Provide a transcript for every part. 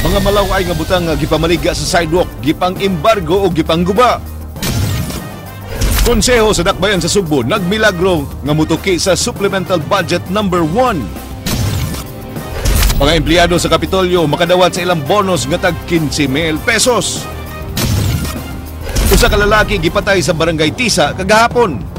Mga malaway nga butang nga gipamaliga sa sidewalk, gipang embargo o gipangguba. Konseho sa Dakbayan sa Sugbo nagmilagro nga mutuki sa supplemental budget number 1. Mga empleyado sa Kapitolyo makadawat sa ilang bonus nga tag 15,000 pesos. Usa ka lalaki gipatay sa Barangay Tisa kagahapon.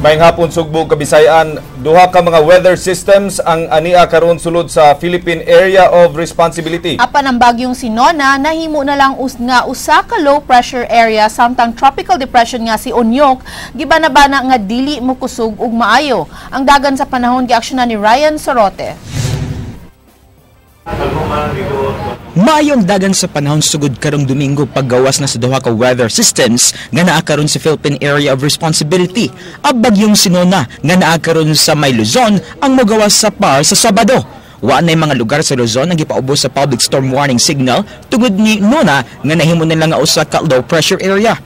Maayong hapon Sugbo, Kabisayan, duha ka mga weather systems ang ania karon sulod sa Philippine Area of Responsibility. Apan ang bagyong si Nona nahimo na lang nga usa ka low pressure area samtang tropical depression nga si Onyok gibanabana nga dili mokusog ug maayo. Ang dagan sa panahon giaksyonan ni Ryan Sorote. Maayong dagan sa panahon sugod karong Domingo paggawas na sa duha ka weather systems nga naa karon sa Philippine Area of Responsibility. Ang bagyong si Nona nga naa karon sa may Luzon ang mogawas sa PAR sa Sabado. Wa nay mga lugar sa Luzon ang gipaubos sa public storm warning signal tungod ni Nona nga nahimo nila nga usa ka low pressure area.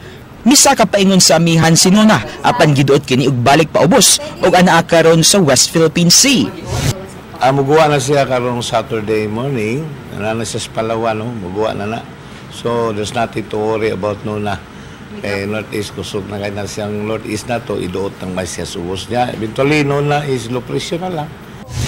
Misaka paingon sa amihan si Nona apan giduot kini og balik paubos ug anaa karon sa West Philippine Sea. Muguwa na siya karong Saturday morning. Nana siya sa Palawan, no? Muguwa na na. So, there's nothing to worry about Nona. Eh, Northeast, kusog na kayo na siyang Northeast na to, iduot ng may siya subos niya. Eventually, Nona is low pressure na lang.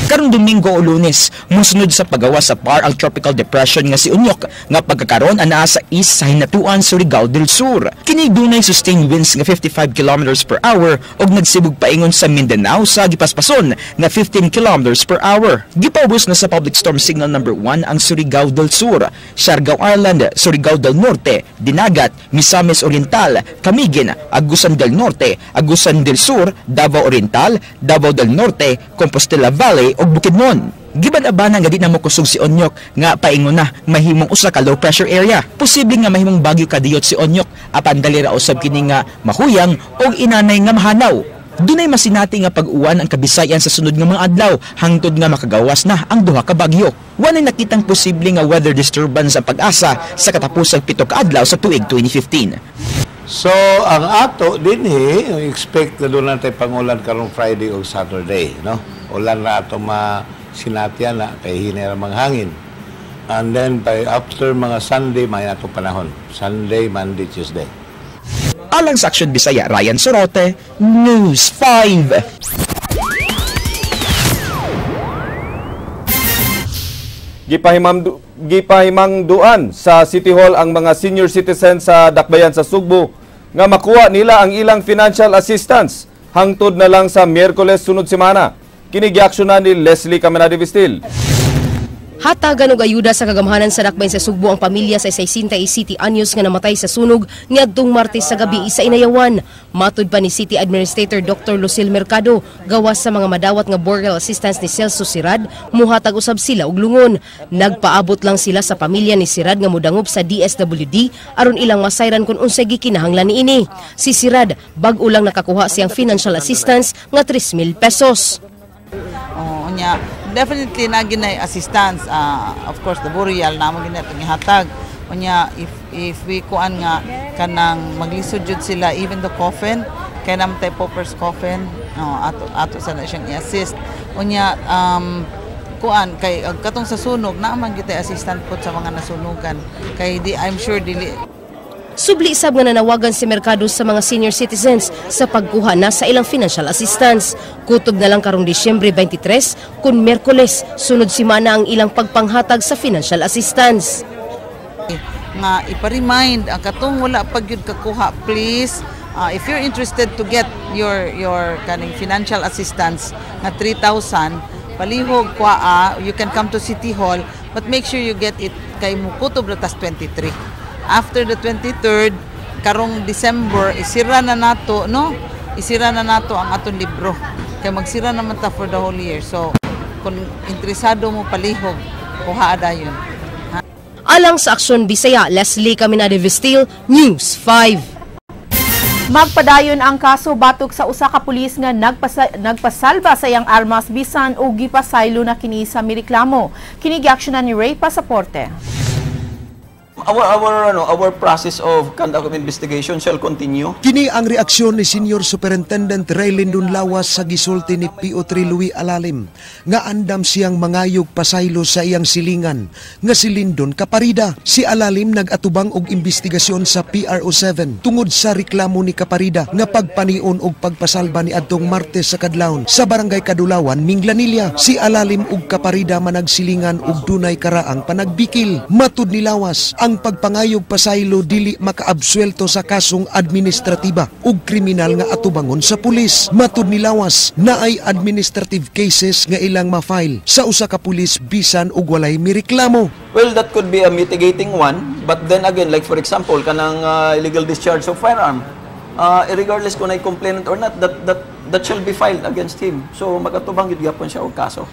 Karong Domingo o Lunes, mosunod sa pagawa sa PAR ang tropical depression nga si Onyok nga pagkakaron anaa sa east sa Hinatuan, Surigao del Sur. Kini dunay sustained winds nga 55 kilometers per hour ug nagsibog paingon sa Mindanao sa gipaspason nga 15 kilometers per hour. Gipaubos na sa public storm signal number 1 ang Surigao del Sur, Siargao Island, Surigao del Norte, Dinagat, Misamis Oriental, Camiguin, Agusan del Norte, Agusan del Sur, Davao Oriental, Davao del Norte, Compostela Valley ug Bukidnon. Giban-abana nga di na mokusog si Onyok nga paingon na mahimong usa ka low pressure area. Posible nga mahimong bagyo kadiyot si Onyok apan dali ra usab kini nga mahuyang og inanay nga mahanaw. Dunay masinati nga pag-uwan ang Kabisayan sa sunod nga mga adlaw hangtod nga makagawas na ang duha ka bagyo. Walay nakitang posible nga weather disturbance ang Pag-asa sa katapusang 7 ka adlaw sa tuig 2015. So, ang ato dinhi, expect na doon natin pangulan karong Friday o Saturday, no? Ulan na ato masinatya na kay hinay ra manghangin. And then by after mga Sunday, may ato panahon. Sunday, Monday, Tuesday. Alang sa Aksyon Bisaya, Ryan Sorote, News 5. Gipahimangduan sa City Hall ang mga senior citizens sa Dakbayan sa Sugbo nga makuha nila ang ilang financial assistance hangtod na lang sa Miyerkules sunod semana. Kini giaksyonan ni Leslie Caminade Vistil. Hatagan og ayuda sa kagamhanan sa Dakbayan sa Sugbo ang pamilya sa 67 anyos nga namatay sa sunog niadtong Martes sa gabi sa Inayawan. Matud pa ni City Administrator Dr. Lucille Mercado, gawas sa mga madawat nga burial assistance ni Celso Sirad, muhatag usab sila og lungon. Nagpaabot lang sila sa pamilya ni Sirad nga modangop sa DSWD aron ilang masayran kung unsay gikinahanglan niini. Si Sirad bag-o lang nakakuha siyang financial assistance nga 3,000 pesos. Oh, unya definitely na ginay assistance, of course the burial na mo ginay itong ihatag. Unya if we kuan nga kanang maglisod jud sila, even the coffin kay naman tay pauper's coffin, oh, ato sana siyang i-assist. Unya kuan kay katong sa sunog naa man gyud tay assistant pud sa mga nasunugan kay di I'm sure dili. Subli sab nga nanawagan si Mercado sa mga senior citizens sa pagkuha na sa ilang financial assistance. Kutob na lang karong Disyembre 23 kun Miyerkules sunod semana ang ilang pagpanghatag sa financial assistance. Nga ipa-remind ang katong wala pa gyud kakuha, please, if you're interested to get your kaning financial assistance nga 3,000, palihog kuha, you can come to City Hall, but make sure you get it kay mukutob na tas 23. After the 23rd, karong December, isira na nato, no? Isira na nato ang atong libro. Kay magsira naman ta for the whole year. So, kung interesado mo palihog, kuha dayon. Alang sa Aksyon Bisaya, Leslie Caminade Vistil, News 5. Magpadayon ang kaso batok sa usa ka pulis nga nagpasalba sa iyang armas bisan og gipasaylo na kini sa mireklamo. Kini giaksyonan ni Ray Pasaporte. Our process of conduct of investigation shall continue. Kini ang reaksyon ni Senior Superintendent Ray Lindon Lawas sa gisulti ni PO3 Louis Alalim nga andam siyang mangayog pasaylo sa iyang silingan nga si Lindon Caparida. Si Alalim nag-atubang og investigasyon sa PRO7 tungod sa reklamo ni Caparida nga pagpanion og pagpasalba ni adtong Martes sa kadlawon sa Barangay Kadulawan, Minglanilla. Si Alalim ug Caparida managsilingan og dunay karaang panagbikil. Matud ni Lawas, ang pagpangayog pasaylo dili makaabsuelto sa kasong administratiba ug kriminal nga atubangon sa pulis. Matud ni Lawas, naay administrative cases nga ilang ma-file sa usa ka pulis bisan og walay mireklamo. Well, that could be a mitigating one, but then again, like for example, kanang illegal discharge of firearm, regardless kung ay complainant or not, that shall be filed against him. So magatubang gyud gyapon siya og kaso.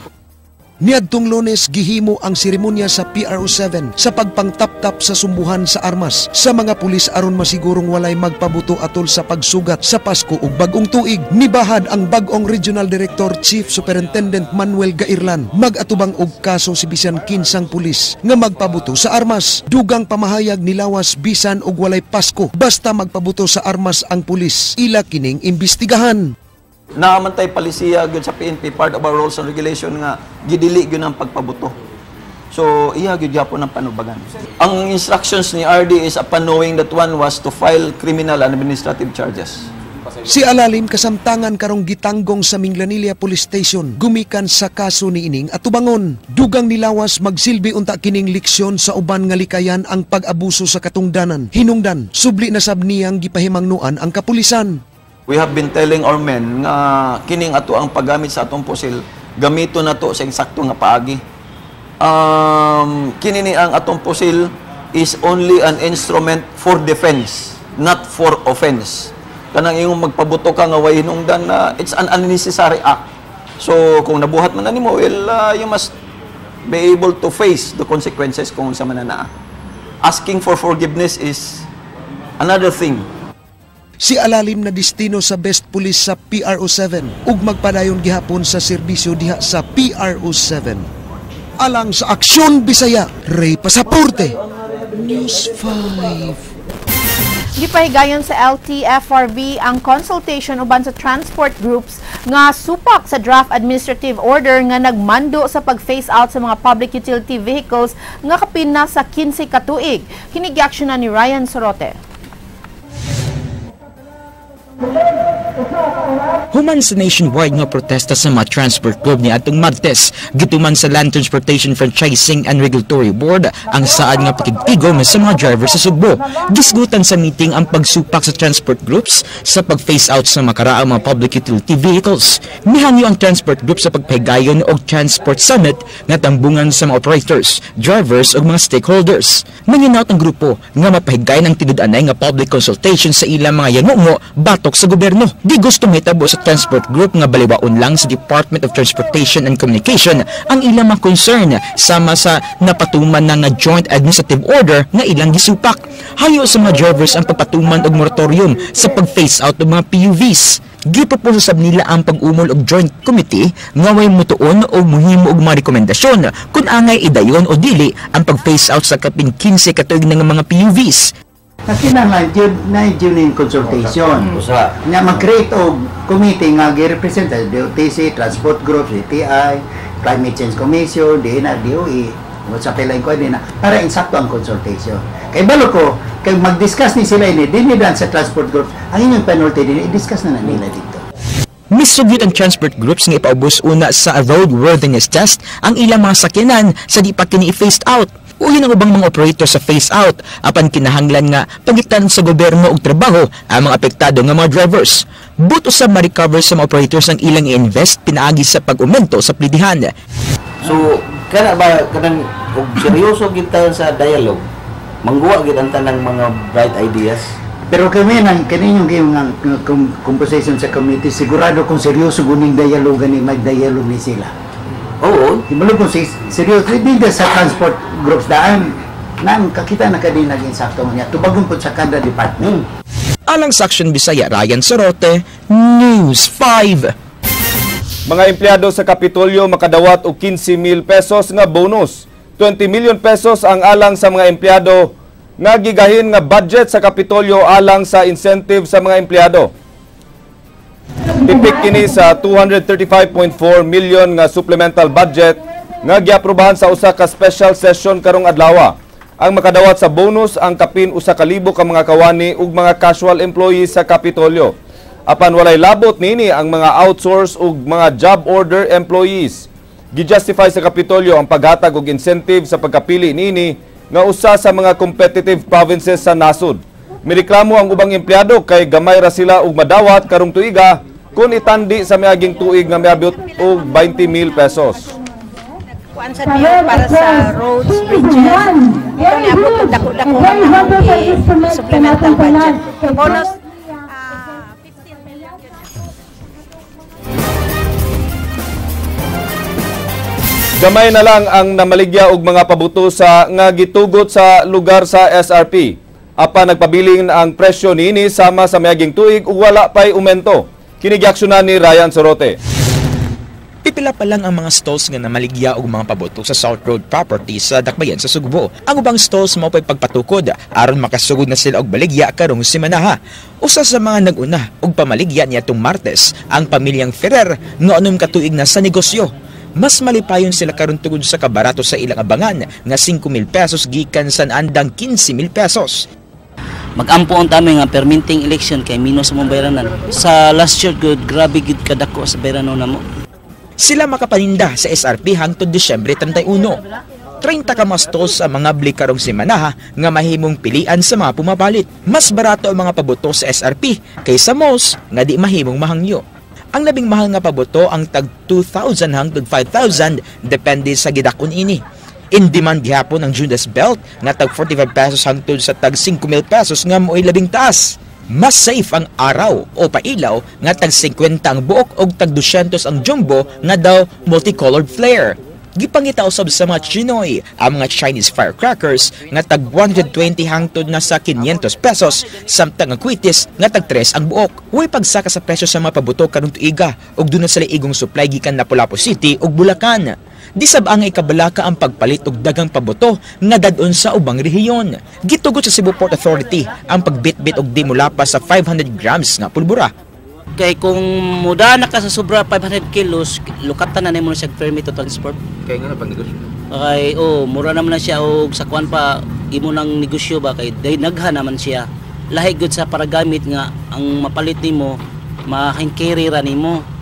Niadtong Lunes, gihimo ang seremonya sa PRO7 sa pagpangtaptap sa sumbuhan sa armas sa mga pulis aron masigurong walay magpabuto atol sa pagsugat sa Pasko ug Bagong Tuig. Nibahad ang bag-ong Regional Director, Chief Superintendent Manuel Gairlan, mag-atubang og kaso si bisan kinsang pulis nga magpabuto sa armas. Dugang pamahayag ni Lawas, bisan og walay Pasko, basta magpabuto sa armas ang pulis, ila kining imbestigahan. Naa man tay palisiya gyud sa PNP, part of our rules and regulation nga gidili gyud ang pagpabuto. So iya gyud gyapon ang panubagan. Ang instructions ni RD is, upon knowing that one, was to file criminal and administrative charges. Si Alalim kasamtangan karong gitanggong sa Minglanilla Police Station gumikan sa kaso ni ining atubangon. Dugang ni Lawas, magsilbi unta kining leksyon sa uban nga likayan ang pag-abuso sa katungdanan. Hinungdan, subli na sab niyang gipahimangnuan ang kapulisan. We have been telling our men nga kining ato ang paggamit sa atong pusil, gamito na to sa eksakto nga paagi. Kini ni ang atong pusil is only an instrument for defense, not for offense. Kanang imong magpabuto ka nga way hinungdan na, it's an unnecessary act. So kung nabuhat man na nimo, well, you must be able to face the consequences kung sa man na naa. Asking for forgiveness is another thing. Si Alalim na destino sa Best Police sa PRO7 ug magpadayon gihapon sa serbisyo diha sa PRO7. Alang sa Aksyon Bisaya, Ray Pasaporte, News 5. Gipahigayon sa LTFRB ang consultation uban sa transport groups nga supak sa draft administrative order nga nagmando sa pag-phase out sa mga public utility vehicles nga kapin na sa 15 ka tuig. Kini na ni Ryan Sorote. Human sa nationwide nga protesta sa mga transport group ni atong Martes, gituman sa Land Transportation Franchising and Regulatory Board ang saad nga pakigtigom sa mga driver sa Sugbo. Gisgutan sa meeting ang pagsupak sa transport groups sa pag-phase out sa makaraang mga public utility vehicles. Mihangyo ang transport group sa pagpahigayon og transport summit nga tambungan sa mga operators, drivers ug mga stakeholders. Nanginaot ang grupo nga mapahigayon ang tinud-anay nga public consultation sa ilang mga yangungo batok sa gobyerno. Di gusto mahitabo sa transport group nga baliwaon lang sa Department of Transportation and Communication ang ilang mga concern sama sa napatuman na nga joint administrative order nga ilang gisupak. Hayo sa mga drivers ang pagpatuman og moratorium sa pag-phase out ng mga PUVs. Giproposo sab nila ang pag-umol og joint committee nga way mutuon o muhimo og mga rekomendasyon kung angay idayon o dili ang pag-phase out sa kapin 15 ka tuig ng mga PUVs. Na kinahanglan jud na jud ning consultation. Usa. Nya mag-create og committee nga gi-represent sa DOTC, Transport Group, CTI, Climate Change Commission, DNR, DOE, o sa pila ko din na para insakto ang consultation. Kay balo ko, kay mag-discuss ni sila ini dinhi dan sa transport group, ang inyong penalty din i-discuss na na nila dito. Misugyot ang transport groups nga ipaubos una sa roadworthiness test ang ilang mga sakyanan sa di pa kini i-phased out. Uyon ang ubang mga operator sa phase out apan kinahanglan nga pangitan sa gobyerno og trabaho ang mga apektado nga mga drivers. Buto sa ma-recover sa mga operators ang ilang i-invest pinaagi sa pag-aumento sa plidihan. So, kana ba kanang og seryoso gid tayo sa dialogue, mangguwa gid ang tanang mga bright ideas. Pero kami nang kaninyong nga composition sa committee, sigurado kung seryoso guning dialogue ni mag-dialogue ni sila. Oo. Himalo kung seryoso hindi sa transport groups daan nang kakita na kadi naging sakto niya tubagon pud sa kada department. Alang sa Action Bisaya, Ryan Sorote, News 5. Mga empleyado sa Kapitolyo makadawat og 15,000 pesos nga bonus. 20 million pesos ang alang sa mga empleyado nga gigahin nga budget sa Kapitolyo alang sa incentive sa mga empleyado. Tipik kini sa 235.4 million nga supplemental budget nga giaprobahan sa usa ka special session karong adlaw. Ang makadawat sa bonus ang kapin 1,000 ka mga kawani ug mga casual employees sa Kapitolyo. Apan walay labot nini ang mga outsource ug mga job order employees. Gi-justify sa Kapitolyo ang paghatag og incentive sa pagkapili nini nga usa sa mga competitive provinces sa nasod. Mireklamo ang ubang empleyado kay gamay ra sila og madawat karong tuiga kung itandi sa miaging tuig nga miabot og 20,000 pesos. Kuan sa diyo para sa roads, bridges. Ito niabot og dako-dako ang among supplemental budget. Bonus 15 million. Gamay na lang ang namaligya og mga pabuto sa nga gitugot sa lugar sa SRP. Apan nagpabiling ang presyo niini sama sa miaging tuig ug wala pay umento. Kini giaksyonan ni Ryan Sorote. Pipila pa lang ang mga stalls nga namaligya og mga pabuto sa South Road property sa Dakbayan sa Sugbo. Ang ubang stalls mao pay pagpatukod aron makasugod na sila og baligya karong semanaha. Usa sa mga nag-una og pamaligya niadtong Martes ang pamilyang Ferrer nga 6 ka tuig na sa negosyo. Mas malipayon sila karon tungod sa kabarato sa ilang abangan nga 5,000 pesos gikan sa andang 15,000 pesos. Magampo ang tami nga perminting election kay minus mong bayranan. Sa last year good, grabe gid kadako sa bayranon namo. Sila makapaninda sa SRP hangtod Disyembre 31. 30 ka mga stalls sa mga bli karong semanaha nga mahimong pilian sa mga pumapalit. Mas barato ang mga pabuto sa SRP kaysa malls nga di mahimong mahangyo. Ang labing mahal nga pabuto ang tag 2,000 hangtod 5,000 depende sa gidakon ini. In demand gihapon ang Judas Belt nga tag 45 pesos hangtod sa tag 5,000 pesos nga mo'y labing taas. Mas safe ang araw o pailaw nga tag 50 ang buok og tag 200 ang jumbo nga daw multicolored flare. Gipangita usab sa mga Chinoy ang mga Chinese firecrackers nga tag 120 hangtod na sa 500 pesos samtang ang kwitis nga tag 3 ang buok. Way pagsaka sa presyo sa mga pabuto karong tuiga ug duna sila igong supply gikan Lapu-Lapu City ug Bulacan. Di sab ang ikabalaka ang pagpalit og daghang pabuto nga dad-on sa ubang rehiyon. Gitugot sa Cebu Port Authority ang pagbitbit og di molapas sa 500 grams nga pulbura. Kay kung muda na ka sa sobra 500 kilos, lukatan na nimo na siya permit to transport. Kay nga pang negosyo. Kay oh, mura naman na siya og sa kuan pa imo nang negosyo ba kay day nagha naman siya. Lahi gud sa paragamit nga ang mapalit nimo mahingkiri ra nimo.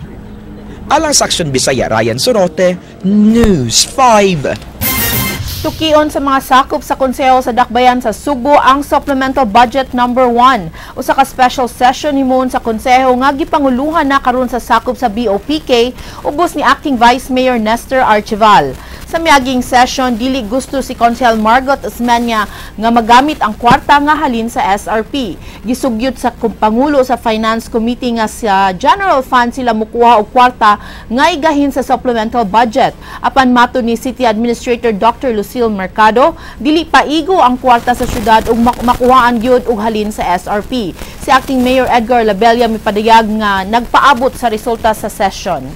Alang sa Action Bisaya, Ryan Sorote, News 5. Tukion sa mga sakop sa Konseho sa Dakbayan sa Sugbo ang Supplemental Budget Number 1. Usa ka special session himuon sa Konseho nga gipanguluhan na karon sa sakop sa BOPK ubos ni Acting Vice Mayor Nestor Archival. Sa miaging session, dili gusto si Konsehal Margot Osmeña nga magamit ang kwarta nga halin sa SRP. Gisugyot sa Pangulo sa Finance Committee nga sa General Fund sila mukuha og kwarta nga igahin sa supplemental budget. Apan mato ni City Administrator Dr. Lucille Mercado, dili paigo ang kwarta sa syudad ug makuhaan gyud og halin sa SRP. Si Acting Mayor Edgar Labella mipadayag nga nagpaabot sa resulta sa session.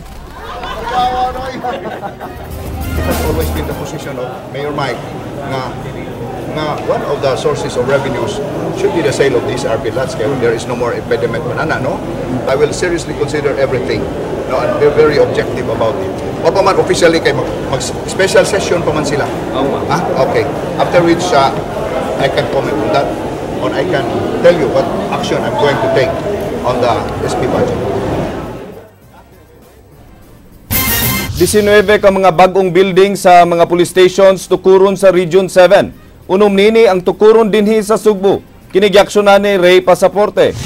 It has always been the position of Mayor Mike nga one of the sources of revenues should be the sale of these RP lots. Kaya there is no more impediment manana, no? I will seriously consider everything, no, and be very objective about it. Wa pa man officially kay mag special session pa man sila. Ah, okay. After which I can comment on that, or I can tell you what action I'm going to take on the SP budget. 19 ka mga bagong building sa mga police stations tukuron sa Region 7. Unom nini ang tukuron dinhi sa Sugbo. Kini giaksyonan ni Ray Pasaporte.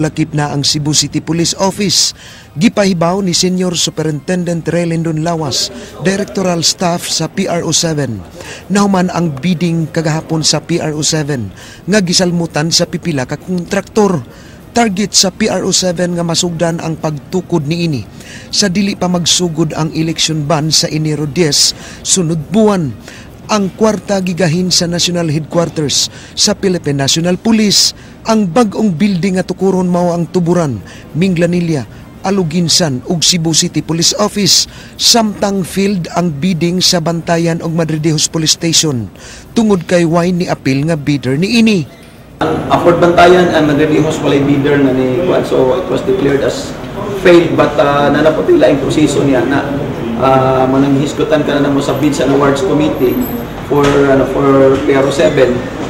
Lakip na ang Cebu City Police Office. Gipahibaw ni Senior Superintendent Ray Lindon Lawas, Directoral Staff sa PRO7. Nahuman ang bidding kagahapon sa PRO7 nga gisalmutan sa pipila ka kontraktor. Target sa PRO7 nga masugdan ang pagtukod niini sa dili pa magsugod ang election ban sa Enero 10 sunod buwan. Ang kwarta gigahin sa National Headquarters sa Philippine National Police. Ang bag-ong building nga tukuron mao ang Tuburan, Minglanilla, Aluginsan ug Cebu City Police Office, samtang failed ang bidding sa Bantayan ug Madridejos Police Station tungod kay way ni apil nga bidder niini. Ang Afford Bantayan and Madridejos walay bidder na ni kuan, so it was declared as failed, but nanapot yung laing proseso niya na mananghisgutan ka na mo sa Bids and Awards Committee for ano, for PRO 7.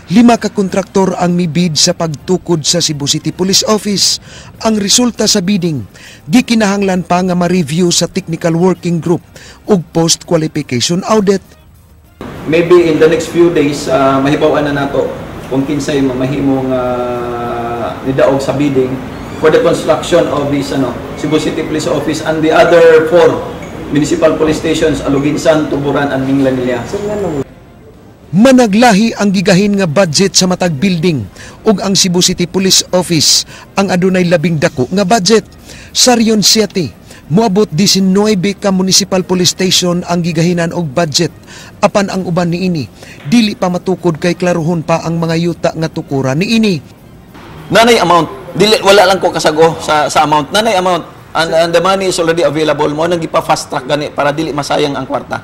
5 ka kontraktor ang mibid sa pagtukod sa Cebu City Police Office. Ang resulta sa bidding, gikinahanglan pa nga ma-review sa Technical Working Group ug post-qualification audit. Maybe in the next few days, mahibaw-an na nato kung kinsay mahimong nidaog sa bidding for the construction of this ano, Cebu City Police Office and the other 4 municipal police stations, Aluginsan, Tuburan, and Minglanilla. Managlahi ang gigahin nga budget sa matag building ug ang Cebu City Police Office ang adunay labing dako nga budget. Sa Region 7, moabot 19 ka municipal police station ang gigahinan og budget, apan ang uban niini dili pa matukod kay klarohon pa ang mga yuta nga tukuran niini. Nanay amount, dili wala lang ko kasago sa amount. Nanay amount and the money is already available, mo nang gipa fast track gani para dili masayang ang kwarta.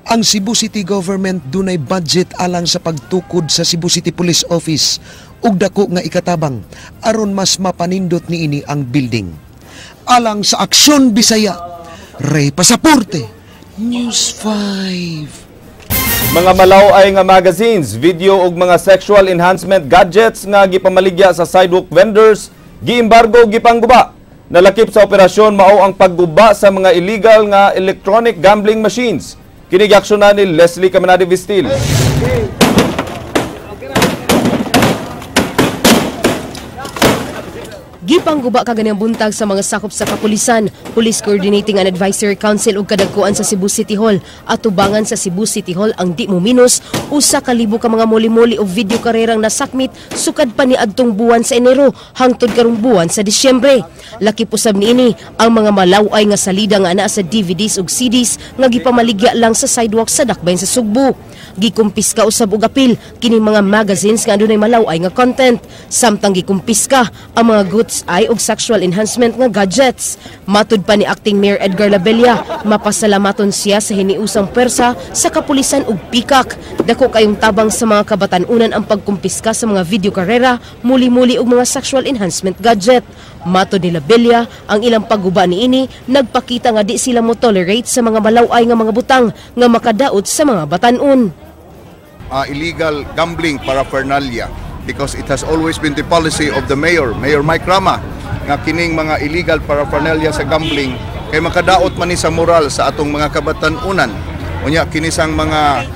Ang Cebu City Government dunay budget alang sa pagtukod sa Cebu City Police Office ug dako nga ikatabang aron mas mapanindot niini ang building. Alang sa Aksyon Bisaya, Ray Pasaporte, News 5. Mga malaw-ay nga magazines, video ug mga sexual enhancement gadgets nga gipamaligya sa sidewalk vendors, giembargo ug gipangguba. Nalakip sa operasyon mao ang pagguba sa mga illegal nga electronic gambling machines. Kini giaksyonan ni Leslie Caminade Vistil. Gipangguba kaganiyang buntag sa mga sakop sa kapulisan, Police Coordinating and Advisory Council ug kadagkuan sa Cebu City Hall. Atubangan sa Cebu City Hall ang di mo minus 1,000 ka mga muli-muli o video karerang nasakmit sukad pa ni adtong buwan sa Enero hangtod karong buwan sa Disyembre. Lakip usab niini ang mga malaw-ay nga salida nga anaa sa DVDs ug CDs nga gipamaligya lang sa sidewalk sa Dakbayan sa Sugbo. Gikumpiska usab og apil kini mga magazines nga adunay malaw-ay nga content, samtang gikumpiska ang mga goods ay og sexual enhancement nga gadgets. Matud pa ni Acting Mayor Edgar Labella, mapasalamaton siya sa hiniusang pwersa sa kapulisan ug pikak. Dako kayong tabang sa mga kabatan-unan ang pagkumpiska sa mga video karera, muli-muli og mga sexual enhancement gadget. Matod ni Labella, ang ilang pagguba niini nagpakita nga di sila mo tolerate sa mga malaw-ay nga mga butang nga makadaot sa mga batan-on. Illegal gambling paraphernalia, because it has always been the policy of the mayor, Mayor Mike Rama, nga kining mga illegal paraphernalia sa gambling kay makadaot man ni sa moral sa atong mga kabatan-unan. Unya kini sang mga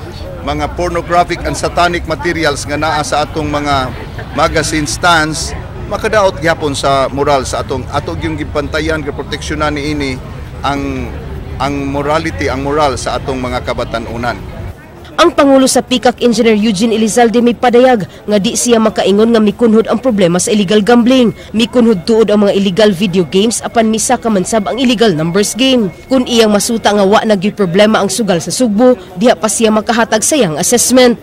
pornographic and satanic materials nga naa sa atong mga magazine stands, makadaot gyapon sa moral sa atong ato gyung gipantayan, giproteksyonan niini ang morality, ang moral sa atong mga kabatan-unan. Ang Pangulo sa PICAC, Engineer Eugene Elizalde, may padayag nga di siya makaingon nga mikunhod ang problema sa illegal gambling. Mikunhod tuod ang mga illegal video games apan misa ka man sab ang illegal numbers game. Kung iyang masuta nga wa nagyoy problema ang sugal sa Sugbo, diha pa siya makahatag sa iyang assessment.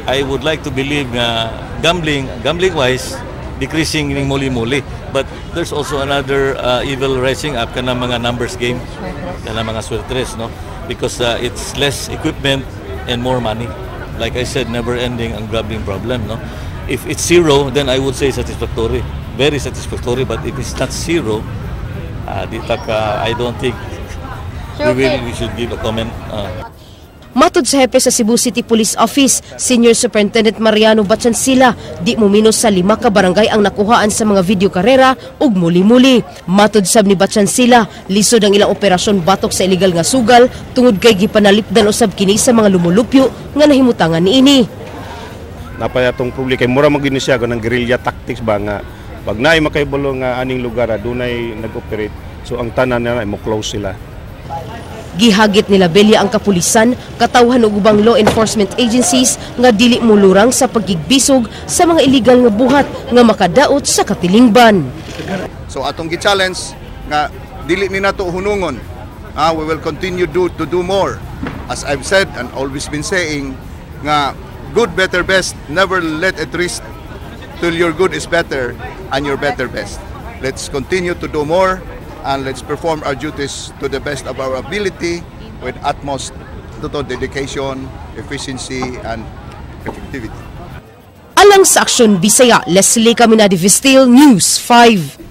I would like to believe nga gambling wise decreasing ning muli-muli, but there's also another evil rising up kana mga numbers game, kana mga swertres, no, because it's less equipment and more money. Like I said, never ending ang gambling problem, no. If it's zero, then I would say satisfactory, very satisfactory, but if it's not zero, di taka, I don't think we should give a comment. Matod sa hepe sa Cebu City Police Office, Senior Superintendent Mariano Bachansila, di mo minus sa 5 ka barangay ang nakuhaan sa mga video karera ug muli-muli. Matod sab ni Bachansila, lisod ang ilang operasyon batok sa illegal nga sugal tungod kay gipanalipdan usab kini sa mga lumulupyo nga nahimutangan niini. Napayatong problema kay mura man gyud siya ng guerrilla tactics ba nga pag naay makaibalo nga aning lugar adunay nag-operate, so ang tanan na mo close sila. Gihagit ni Labella ang kapulisan, katawhan ug ubang law enforcement agencies nga dili molurang sa pagigbisog sa mga illegal nga buhat nga makadaot sa katilingban. So atong gi-challenge nga dili ni nato hunungon. We will continue to do more. As I've said and always been saying, nga good, better, best, never let it rest till your good is better and your better best. Let's continue to do more and let's perform our duties to the best of our ability with utmost total dedication, efficiency, and effectivity. Alang sa Aksyon Bisaya, Leslie Caminadi Vistil, News 5.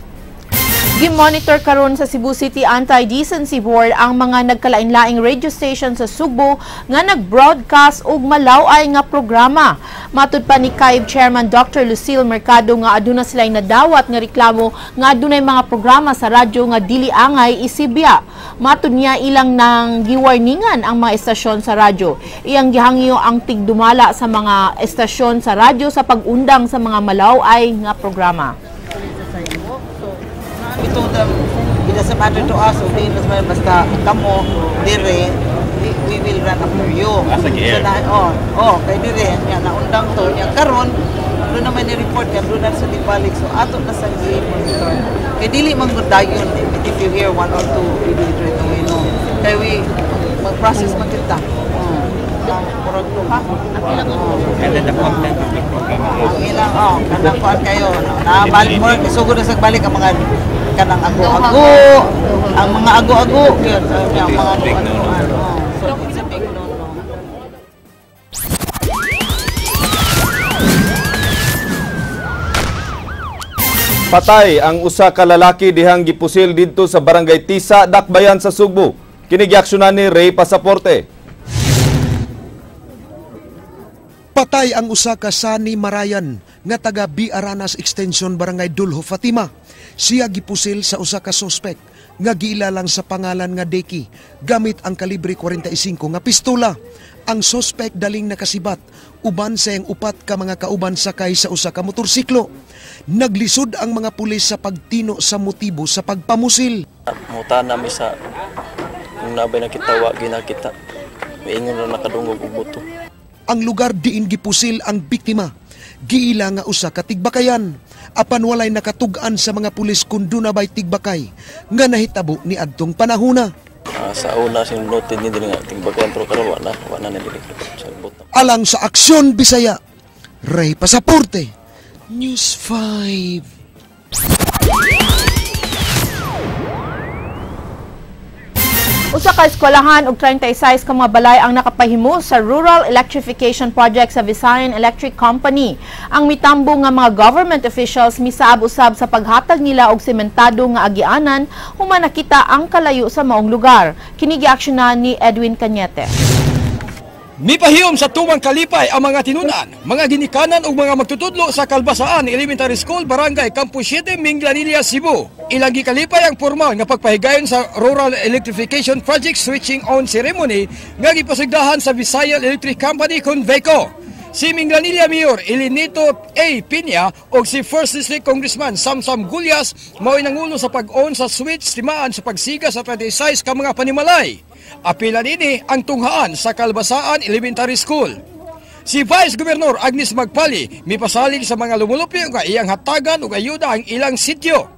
Gimonitor karon sa Cebu City Anti-Decency Board ang mga nagkalain-laing radio station sa Sugbo nga nag-broadcast og malaw-ay nga programa. Matud pa ni CAIB Chairman Dr. Lucille Mercado nga aduna sila'y nadawat nga reklamo nga adunay mga programa sa radyo nga dili angay isibya. Matud niya ilang nang giwarningan ang mga estasyon sa radyo. Iyang gihangyo ang tigdumala sa mga estasyon sa radyo sa pag-undang sa mga malaw-ay nga programa. We told them, it doesn't matter to us, okay, basta kamo, dire, we will run after you. So na, oh, kay dire, niya, naundang to, niya, karon, doon naman ni-report, kaya doon na sa dibalik, so ato na sa i-monitor. Kay dili man gud dayon, if you hear one or two, we do it right away, no. Kay we, mag-process man kita. And then the content of the program. Ang ilang, oh, kanang kuan kayo, nabalik mo, isugod na sa balik ang mga kanang ago-ago, ang mga ago-ago, yun, ang mga ago-ago. So it's a big no-no. Patay ang usa ka lalaki dihang gipusil didto sa Barangay Tisa, Dakbayan sa Sugbo. Kini giaksyonan ni Ray Pasaporte. Patay ang usa ka Sani Marayan nga taga B. Aranas Extension Barangay Dulho, Fatima. Siya gipusil sa usa ka sospek nga giilalang sa pangalan nga Deki gamit ang kalibre 45 nga pistola. Ang sospek daling nakasibat uban sa iyang upat ka mga kauban sakay sa usa ka motorsiklo. Naglisod ang mga pulis sa pagtino sa motibo sa pagpamusil. Muta nami sa kung nabay nakita wa ginakita. Miingon ra nakadungog og buto. Ang lugar diin gipusil ang biktima, giila nga usa ka tigbakayan. Apan walay nakatug-an sa mga pulis kun duna bay tigbakay nga nahitabo ni adtong panahona. Sa una sinunod ni dili nga tigbakayan pero karon wa na ni dili sa buto. Alang sa Aksyon Bisaya, Ray Pasaporte, News 5. Usa ka eskwelahan og 36 ka mga balay ang nakapahimo sa Rural Electrification Project sa Visayan Electric Company. Ang mitambo nga mga government officials misaab-usab sa paghatag nila og sementado nga agianan human nakita ang kalayo sa maong lugar. Kini giaksyonan ni Edwin Cañete. Mipahiyom sa tumang kalipay ang mga tinunan, mga ginikanan ug mga magtutudlo sa Kalbasaan Elementary School, Barangay Campo 7, Minglanilla, Cebu. Ilang gikalipay ang formal nga pagpahigayon sa Rural Electrification Project Switching On Ceremony nga gipasigdahan sa Visayan Electric Company Conveco. Si Minglanilla Mayor Elenito A. Piña o si First District Congressman Samsam Gullas mao'y nangulo sa pag-on sa switch timaan sa pagsiga sa 36 ka mga panimalay. Apila nini ang tunghaan sa Kalbasaan Elementary School. Si Vice Governor Agnes Magpali mipasalig sa mga lumulupyo nga iyang hatagan ug ayuda ang ilang sityo.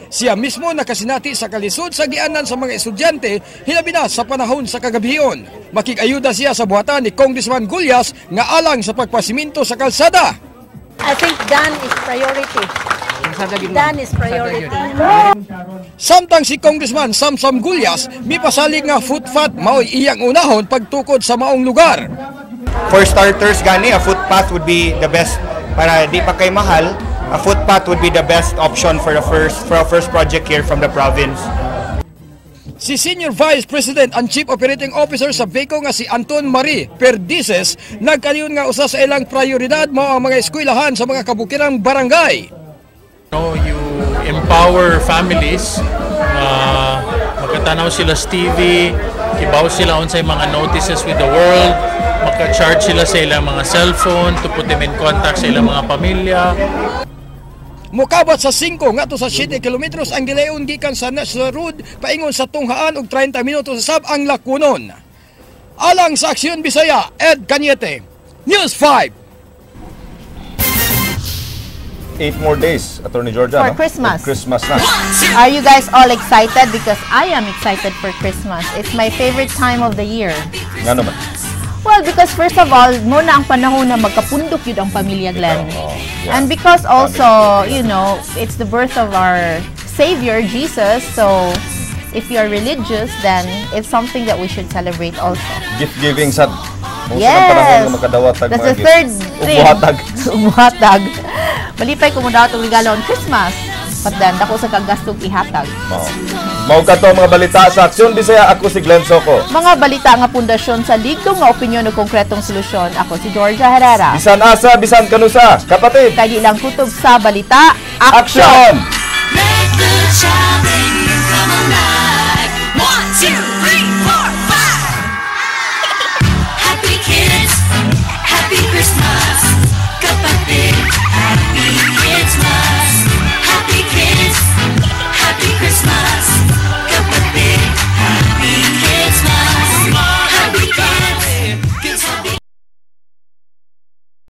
Siya mismo nakasinati sa kalisod sa gianan sa mga estudyante hilabi na sa panahon sa kagabion. Makig-ayuda siya sa buhatan ni Congressman Gullas nga alang sa pagpasiminto sa kalsada. I think done is priority. Done is priority. Samtang si Congressman Samsam Gullas mipasalig nga footpath mao'y iyang unahon pagtukod sa maong lugar. For starters, gani, a footpath would be the best para di pa kay mahal. A footpath would be the best option for the first project here from the province. Si Senior Vice President and Chief Operating Officer sa VECO nga si Anton Marie Perdices nagkaliyon nga usa sa ilang prioridad mao ang mga eskwelahan sa mga kabukirang barangay. No, you empower families makatanaw sila sa TV, kibaw sila unsay mga notices with the world, maka-charge sila sa ilang mga cellphone to put them in contact sa ilang mga pamilya. Mukabat sa 5 ngadto sa 7 kilometros ang gilayon gikan sa National Road paingon sa Tunghaan og 30 minutos sa sab ang lakunon. Alang sa Aksyon Bisaya, Ed Cañete, News 5. 8 more days, Attorney Georgia, For no? Christmas. Christmas na. Are you guys all excited? Because I am excited for Christmas. It's my favorite time of the year. Ngano man? Well, because first of all, mao na ang panahon na magkapundok gyud ang pamilya, Glenn. And because also, it's the birth of our Savior, Jesus. So, if you're religious, then it's something that we should celebrate also. Gift giving sad. Mao Yes. ang panahon nga makadawat tag That's mga the gift. third Ug thing. muhatag. Muhatag. Malipay ko modawat og regalo on Christmas. But then, dako sa kag gasto ihatag. Mao. Mao kato ang mga balita sa Aksyon Bisaya. Ako si Glenn Soco. Mga balita nga pundasyon sa ligdong nga opinyon o konkretong solusyon. Ako si Georgia Herrera. Bisan asa, bisan kanusa. Kapatid. Kay di lang kutob sa balita. Action! Let the child in you come alive.